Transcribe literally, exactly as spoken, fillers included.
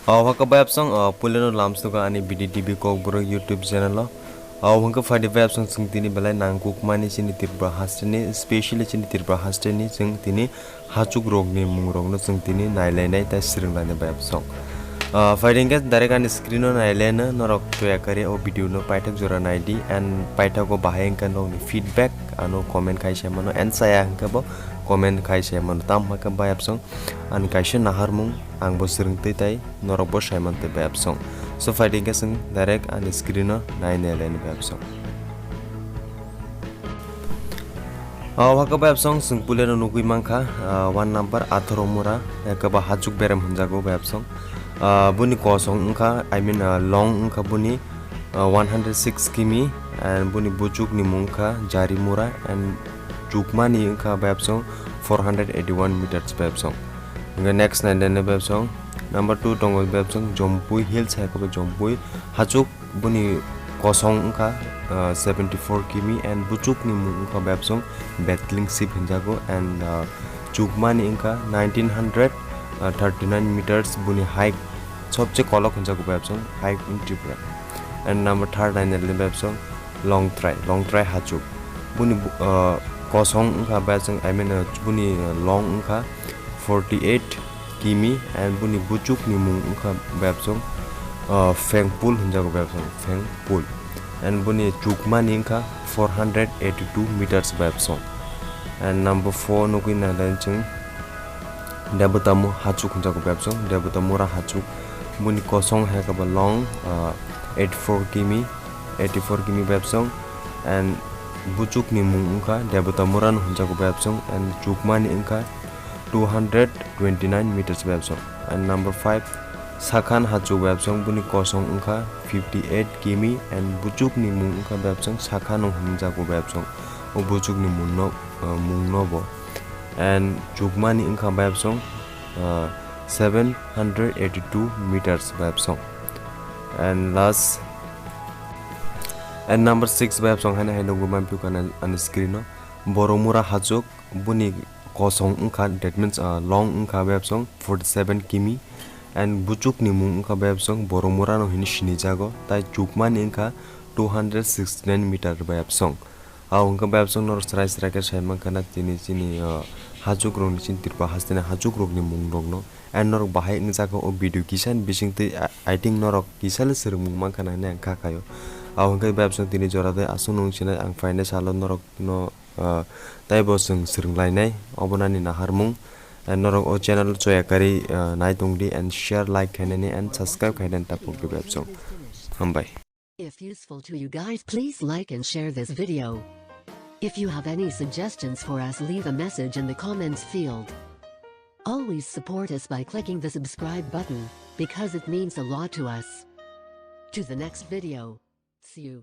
O hwnkhe bayapsong, o, puilano lamsukha ani B D T V Kokborok YouTube channel o. O hwnkhe phaidi bayapsong chwng tini belai nangkukmani chini Tripura hasteni, specially chini Tripura hasteni chwng tini hachukrokni mungrokno chwng tini nailainai tei swrwnglainai bayapsong. O, phaidi hwnkhe direct ani screen o nailaino norok toya kari o video no paithak jora naidi and paithago bahai hwnkhe nokni feedback ano comment khai se mano and chaya hwnkhe bo comment khai se mano. Tamo hwnkhe bayapsong ani kaisa naharmung ang bo swrwngtwi tai norok bo sai mantwi bayapsong. So phaidi hwnkhe chwng direct ani screen o nai nailaini bayapsong. O hwnkhe bayapsong chwng puilano nugwi mankha, ah, one number Athoro Mura, ekaba hachuk berem hwnjago bayapsong. Ah, boni kosong wngkha, I mean, ah, long wngkha boni, ah, one hundred six kimi and boni buchukni mung wngkha Jari Mura and chukmani wngkha bayapsong four hundred eighty-one meters bayapsong. Hwnkhe next nai nai bayapsong number two tongo bayapsong Jompui Hills hai khe bo Jompui hachuk boni kosong wngkha, ah, seventy-four kimi and buchukni mung wngkha bayapsong Battling Sheep hwnjago and, ah, chukmani wngkha nineteen hundred thirty-nine meters boni hike sobse kolok hwnjago bayapsong hike in Tripura. And number third nai nai bayapsong Longtrai, Longtrai hachuk. Boni bu-, ah, kosong wngkha bayapsong, I mean, ah, boni, ah, long wngkha forty-eight kimi and boni buchukni mung wngkha bayapsong, ah, Phengpul hwnjago bayapsong, Phengpul. And boni chukmani wngkha four hundred eighty-two meters bayapsong. And number four nugwi nai chwng Debotamu hachuk hwnjago bayapsong, Debotamura hachuk. Boni kosong hai khe bo long, ah, eighty-four kimi, eighty-four kimi bayapsong. And buchukni mung wngkha Debotamurano hwnjago bayapsong and chukmani wngkha two hundred twenty-nine meters bayapsong. And number five, Sakhan hachuk bayapsong, boni kosong wngkha fifty-eight kimi and buchukni mung wngkha bayapsong Sakhano hwnjago bayapsong. O buchukni mungno, ah, mungno bo. And chukmani wngkha bayapsong, ah, seven hundred eighty-two meters bayapsong. And last, and number six bayapsong haino hai nugwi manphiu kha ani screen o. Boromura hachuk, boni kosong wngkha, that means, ah, long wngkha bayapsong forty-seven kimi. And buchukni mung wngkha bayapsong Boromurano hwnwi sinijago, tai chukmani wngkha two hundred sixty-nine meter bayapsong. Abo hwnkhe bayapsong norok chwrai chwrai khe sai mankha na tini chini, ah, hachukrokni chini Tripura hasteni hachukrokni mungrokno. And norok bahai wngjakha o video kisa ni bisingtwi, I, I think norok kisa le swrwngmung mankha na hinwi ang kha khaio. Abo hwnkhe bayapsong tini jora tei aswk nung sinai ang phainai salo norokno, ah, taibo chwng swrwnglainai obo nani naharmung. And norok o channel choya kari, ah, nai tongdi and share, like khainani and subscribe khainani tapukdi bayapsong. Hambai. If useful to you guys, please like and share this video. If you have any suggestions for us, leave a message in the comments field. Always support us by clicking the subscribe button, because it means a lot to us. To the next video. See you.